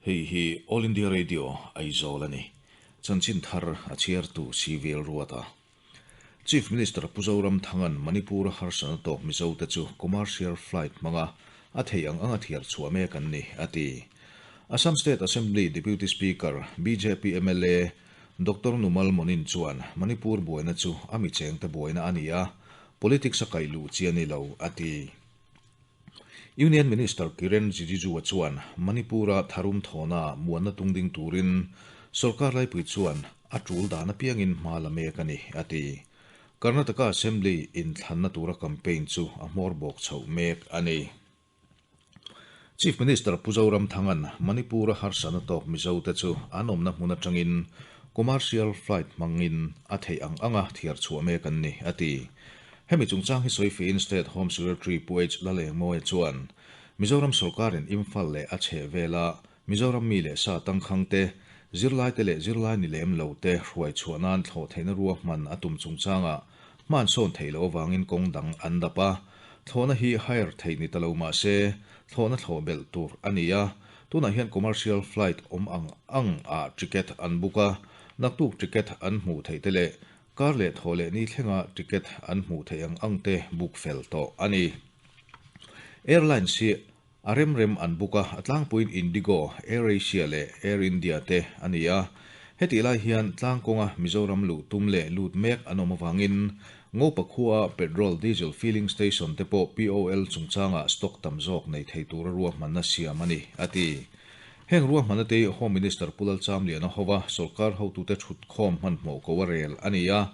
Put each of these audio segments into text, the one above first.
Hei hi All India Radio, Aizawl a ni. Chanchin thar a chhiartu Civil Ruata. Chief Minister Pu Zoramthanga'n Manipur-a harsatna tawk Mizote chu commercial flight hmanga a theih ang anga thiar chhuah mek an ni, a ti. Assam State Assembly Deputy Speaker, bjp mla Doctor Numal Monin chuan Manipur buaina chu a mi chengte buaina a ni a, politics a kaih luh chi a ni lo, a ti. Union Minister Kiren Rijiju-a chuan Manipur-a tharum thawhna muanna tung ding turin sorkar laipui chuan a tul dan apiangin hma la mek a ni, a ti. Karnataka Assembly inthlanna tura campaign chu a hmawr bawk chhoh mek a ni. Chief Minister Pu Zoramthanga'n Manipur-a harsatna tawk Mizote chu an awmna hmun atangin commercial flight hmangin a theih ang anga thiar chhuah mek an ni, a ti. Hemi chungchang hi sawi fihin State Home Secretary Pu H. Lalengmawia chuan Mizoram sorkarin Imphal leh a chheh vela Mizoram mi leh sa tangkhang te, zirlaite leh zirlai ni lem lo te hruai chhuah nan thlawh theihna ruahman a tum chungchangah hman sawn theih loh avangin kawng dang an dap a. Thlawhna hi hire theih ni ta lo mah se thlawhna thlawh belh tur a ni a, tunah hian commercial flight awm ang ang ah ticket an book a, naktuk ticket an hmuh theih te leh Kar leh thaw leh ni thlenga ticket an hmuh theih ang ang te book fel tawh a ni. Airlines hi a rem rem an book a, a tlangpuiin Indigo, AirAsia leh Air India te a ni a. Hetih lai hian tlangkawnga Mizoram luh tum leh lut mek an awm avangin Ngopa khuaa petrol diesel filling station te pawh POL chungchangah stock tam zawk nei thei tura ruahmanna siam a ni, a ti. Heng ruahmanna te hi Home Minister Pu Lalchamliana hova sorkar hotute thutkhawm hmanhmawh ko a rel a ni a.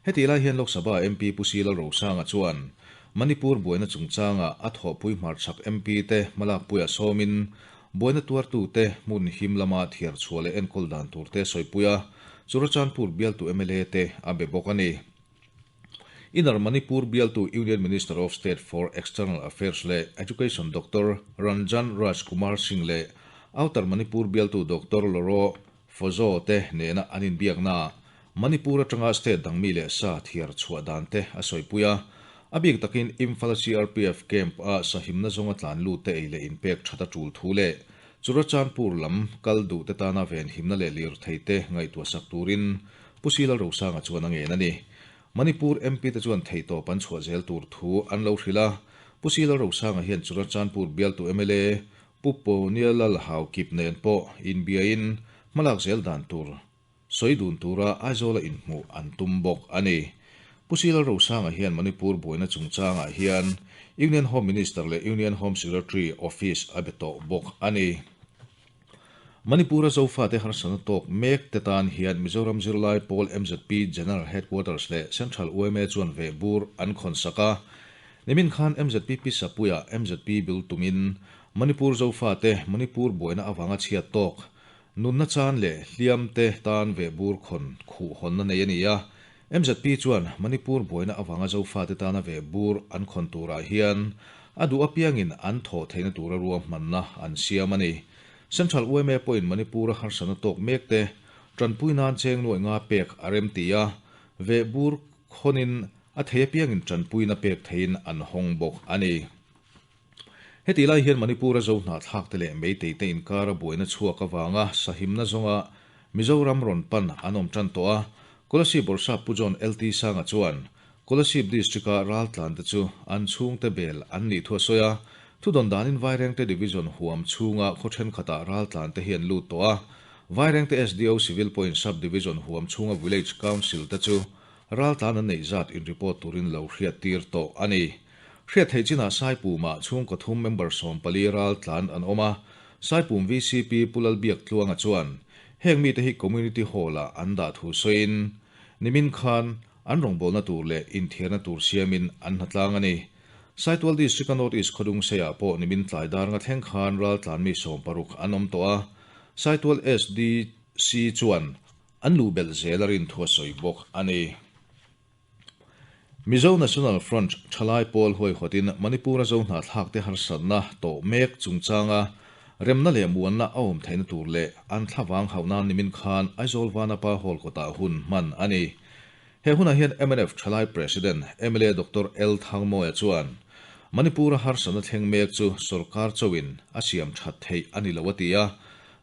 Hetih lai hian Lok Sabha MP Pu Si Lalrosanga chuan Manipur buaina chungchanga a thawhpui hmarchhak MP te hmalakpuiah sawmin buaina tuartute hmun him lama thiar chhuah leh enkawl dan turte sawipui a, Churachandpur bialtu mla te a be bawk a ni. Inner Manipur bialtu Union Minister of State for External Affairs leh Education Doctor Ranjan Raj Kumar Singh leh Outer Manipur bialtu Doctor Loro Fozo te nena an inbiaknaah Manipur atanga state dang mi leh sa thiar chhuah dan te a sawipui a. A bik takin Imphal CRPF camp-a sahimna zawnga tlan lut te ei leh inpek that a tul thu leh Churachandpur lam kal duh te tana venhimna leh lirthei te ngaihtuahsak turin Pu Sila Rosanga chuan a ngen a ni. Manipur MP te chuan theihtawp an chhuah zel tur thu an lo hrilh a, Pu Sila Rosanga hian Churachandpur bialtu mla Pu Ponialal Haokip nen pawh inbiain hmalak zel dan tur sawi dun tura Aizawla inhmuh an tum bawk a ni. Pu Sila Rosanga hian Manipur buaina chungchangah hian Union Home Minister leh Union Home Secretary Office a be tawh bawk a ni. Manipur-a Zofate harsatna tawk mek te tan hian Mizoram Zirlai Pawl mzp General Headquarters leh Central yma chuan veh bur an khawn sak a. Nimin khan mzp Pisapuia mzp bil tumin Manipur Zofate Manipur buaina avanga chhiat tawk nunna chan leh hliam te tan veh bur khawn khuh hawnna nei a ni a. Mzp chuan Manipur buaina avanga Zofate tana veh bur an khawn turah hian a duh apiangin an thawh theihna tura ruahmanna an siam a ni. Central yma pawhin Manipur-a harsatna tawk mekte tanpui nan cheng nuaih nga pek a rem ti a, veh bur khawnin a thei apiangin tanpuina pek theihin an hawng bawk a ni. Hetih lai hian Manipur-a zo hnahthlakte leh Meiteite inkara buaina chhuak avanga sahimna zawnga Mizoram rawn pan an awm tan tawh a, Kolasib Bawrhsap Pu John LT Sanga chuan Kolasib District-a raltlante chu an chhungte bel an nih thu a sawi a, thudawn danin Vairengte Division huam chhunga khaw thenkhatah raltlante hi an lut tawh a, Vairengte SDO Civil Point Sub Division huam chhunga Village Council te chu raltlan an neih zat in report turin lo hriattir tawh a ni. Hriat theih chinah Saipumah chhungkaw thum member 14 raltlan an awm a, Saipum VCP Pu Lalbiaktluanga chuan heng mite hi Community Hall-ah an dah thu sawiin, nimin khan an rawngbawlna tur leh inthiarna tur siamin an hnatlang a ni. Saitual District-a North East Khawdungseiah pawh nimin tlai dar nga thleng khan raltlan mi 60 an awm tawh a, Saitual SDC chuan an luh belh zel a rin thu a sawi bawk a ni. Mizo National Front thalai pawl huaihawtin Manipur-a zo hnahthlakte harsatna tawh mek chungchanga remna leh muanna a awm theihna tur leh an thlavang hauh nan nimin khan Aizawl Vanapa Hall kawtah hun hman a ni. He hunah hian mnf thalai President mla Doctor L Thangmawia chuan Manipur-a harsatna thleng mek chu sorkar chauhin a siam that theih a ni lo a ti a.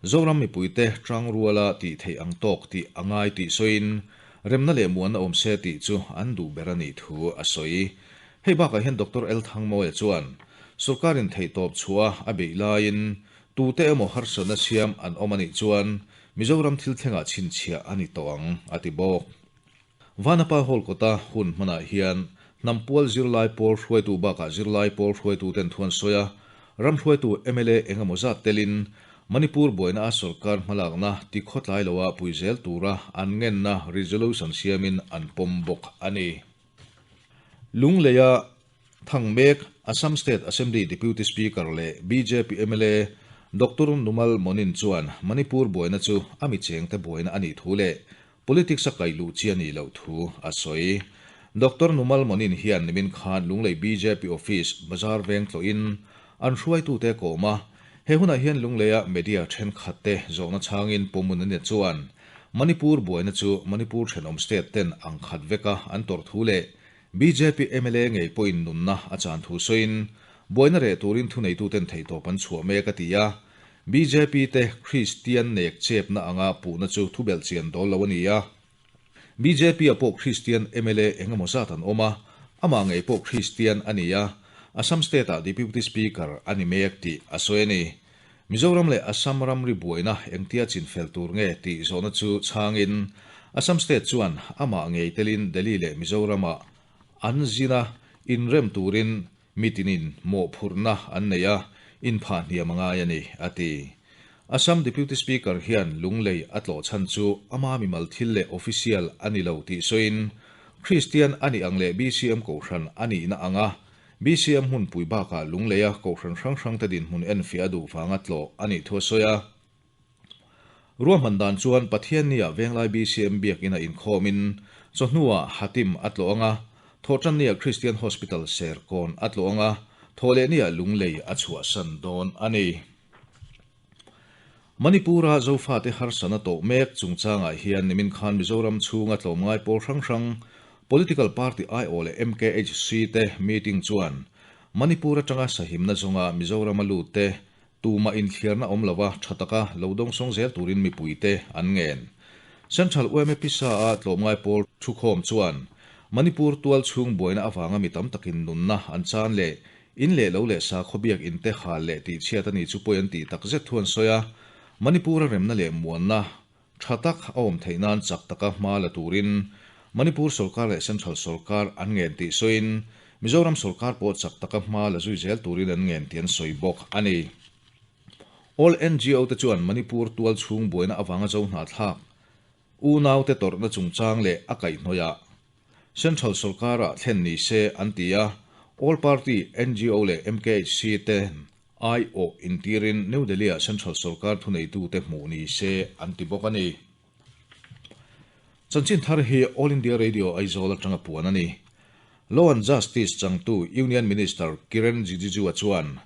Zoram mipuite tangruala tih theih ang tawk tih a ngai tih sawiin, remna leh muanna awm se tih chu an duh ber a nih thu a sawi. Hei bakah hian Doctor L Thangmawia chuan, Sorkarin theihtawp chhuah a beih laiin tute emaw harsatna siam an awm a nih chuan Mizoram thil thlengah chhinchhiah a ni tawh ang, a ti bawk. Vanapa Hall kawta hun hmanah hian Hnampual zirlai pawl hruaitu bakah zirlai pawl hruaituten thu an sawi a, ram hruaitu mla eng emaw zat telin Manipur buaina a sorkar hmalakna tikhawtlai loa pui zel tura an ngenna resolution siamin an pawm bawk a ni. Lungleia thang mek Assam State Assembly Deputy Speaker leh bjp mla Doctor Numal Monin chuan Manipur buaina chu a mi chengte buaina a nih thu leh Politics a kaih luh chi a nih loh thu a sawi. Doctor Numal Monin hian nimin khan Lunglei bjp Office bazar veng tlawhin an hruaitute a kawm a. He hunah hian Lungleia media thenkhatte zawhna chhangin Pawmun Ania chuan Manipur buaina chu Manipur thenawm state ten ang khat veka an tawrh thu leh bjp mla ngei pawhin nunna a chan thu sawiin buaina reh turin thuneituten theihtawp an chhuah mek a ti a. Bjp te Kristian nek chepna anga puhna chu thubelh chian dawl lo a ni a. Bjp ah pawh Kristian mla eng emaw zat an awm a, amah ngei pawh Kristian a ni a, Assam State ah Deputy Speaker a ni mek tih a sawi a ni. Mizoram leh Assam ramri buaina engtia chinfel tur nge tih zawhna chu chhangin Assam State chuan amah ngei telin Delhi leh Mizoram ah an zin a, inrem turin Mitinin mawhphurhna an nei a, inphah hniam a ngai a ni, a ti. Assam Deputy Speaker hian Lunglei a tlawh chhan chu ama mimal thil leh official a ni lo tih sawiin, Kristian a nih ang leh BCM kohhran a nihna anga BCM hmunpui bakah Lungleia kohhran hrang hrangte dinhmun enfiah a duh vanga tlawh a nih thu a sawi a. Ruahman dan chuan Pathiannia Venglai BCM biakina inkhawmin chawhnuah Hatim a tlawh ang a, Thawhtannia Christian Hospital Serkawn a tlawh ang a, Thawhlehnia Lunglei a chhuahsan dawn a ni. Manipur-a Zofate harsana tawh mek chungchangah hian nimin khan Mizoram chhunga tlawmngai pawl hrang hrang, Political Party aiawh leh MKHC te meeting chuan Manipur atanga sahimna zawnga Mizorama lut te Tumah inthliarna awm lova tha taka lo dawngsawng zel turin mipuite an ngen. Central yma pisa-a tlawmngai pawl thukhawm chuan Manipur tual chhung buaina avanga mi tam takin nunna an chan leh in leh lo leh sakhaw biak inte hal leh tihchhiat a ni chu pawi an tih takzet thu an sawi a. Manipur-a remna leh muanna tha tak a awm theih nan chak taka hma la turin Manipur sorkar leh Central sorkar an ngen tih sawiin Mizoram sorkar pawh chak taka hma la zui zel turin an ngen tih an sawi bawk a ni. All NGO te chuan Manipur tual chhung buaina avanga zo hnahthlak unaute tawrhna chungchang leh a kaihhnawihah Central sorkarah thlen ni se an ti a, All Party NGO leh MKHC ten Aiawh intirin New Delhi-ah Central sorkar thuneitute hmuh ni se an ti bawk a ni. Chanchin thar hi All India Radio Aizawl atanga puan a ni. Law and Justice changtu Union Minister Kiren Rijiju-a chuan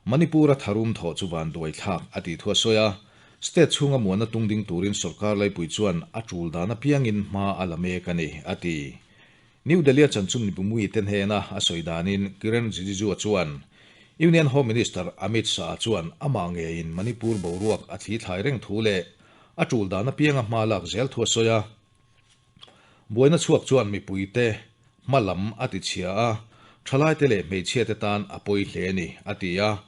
Manipur-a tharum thawh chu vanduai thlak a tih thu a sawi a, state chhunga muanna tung ding turin sorkar laipui chuan a tul dan apiangin hma a la mek a ni, a ti. New Delhi-a chanchin mipumui te hnena a sawi danin Kiren Rijiju-a chuan Union Home Minister Amit Shah chuan amah ngeiin Manipur boruak a thli thlai reng thu leh a tul dan apianga hma lak zel thu a sawi a. Buaina chhuak chuan mipuite hma lam a ti chhia a, thalaite leh hmeichhiate tan a pawi hle a ni, a ti a.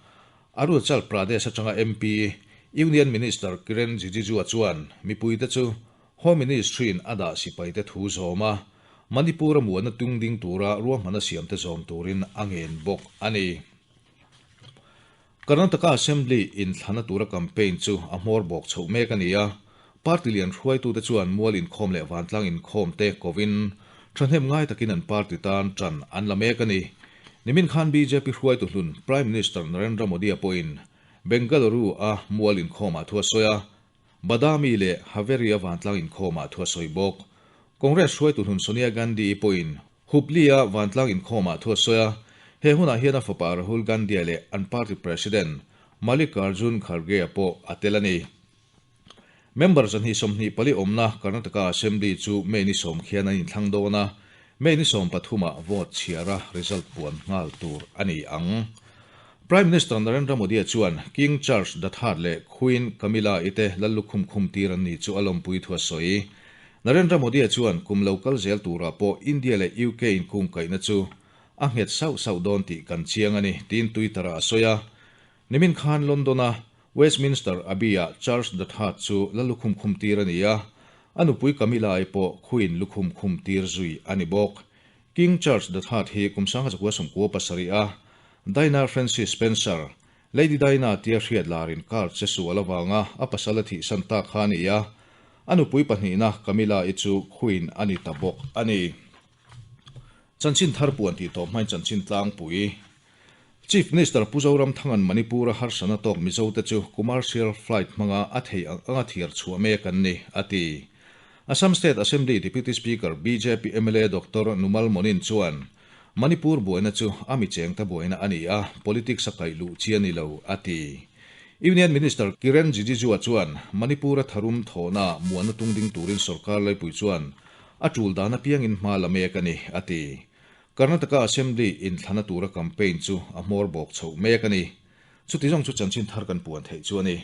Arunachal Pradesh atanga MP, Union Minister Kiren Rijiju-a chuan mipuite chu Home Ministry-in a dah sipaite thu zawm a, Manipur-a muanna tung ding tura ruahmanna siamte zawm turin a ngen bawk a ni. Karnataka Assembly inthlana tura campaign chu a hmawr bawk chhoh mek a ni a, party lian hruaitute chuan mual inkhawm leh vantlang inkhawmte kovin thahnem ngai takin an party tan tan an la mek a ni. Nimin khan bjp hruaitu hlun Prime Minister Narendra Modi-a pawhin Bengaluru-a mual inkhawmah thu a sawi a, Badami leh Haveri-a vantlang inkhawmah thu a sawi bawk. Congress hruaitu hlun Sonia Gandhi-i pawhin Hubli-a vantlang inkhawmah thu a sawi a, he hunah hian a fapa Rahul Gandhi-a leh an party president Mallikarjun Kharge-a pawh a tel a ni. Member 224 awmna Karnataka Assembly chu May ni sawm khian an inthlang dawn a, May ni 13-ah vote chhiara result puan nghal tur a ni ang. Prime Minister Narendra Modi-a chuan King Charles the Third leh Queen Camilla-i te lal lukhum khum tir an ni chu a lawmpui thu a sawi. Narendra Modi-a chuan kum lo kal zel turah pawh India leh UK inkungkaihna chu a nghet sauh sauh dawn tih kan chiang a ni, tiin Twitter-ah a sawi a. Nimin khan London-a Westminster Abbey-ah Charles the Third chu lal lukhum khum tir a ni a, a nupui Camilla-i pawh Queen lukhum khum tir zui a ni bawk. King Charles the Third hi kum 1997 a Diana Frances Spencer, Lady Diana tia hriat larin car che sual avanga a pasal a thihsan tak kha a ni a, a nupui pahnihna Camilla-i chu Queen a ni ta bawk a ni. Chanchin thar puan tih tawp hmain chanchin tlangpui. Chief Minister Pu Zoramthanga'n Manipur-a harsana tawk Mizote chu commercial flight hmanga a thei ang anga thiar chhuah mek an ni, a ti. Assam State Assembly Deputy Speaker bjp mla Doctor Numal Monin chuan Manipur buaina chu a mi chengte buaina a ni a, politics a kaih luh chi a ni lo, a ti. Union Minister Kiren Rijiju chuan Manipur-a tharum thawhna muanna tung ding turin sorkar laipui chuan a tul dan apiangin hma la mek a ni, a ti. Karnataka Assembly inthlana tura campaign chu a hmawr bawk chhoh mek a ni. Chuti zawng chu chanchin thar kan puan theih chu a ni.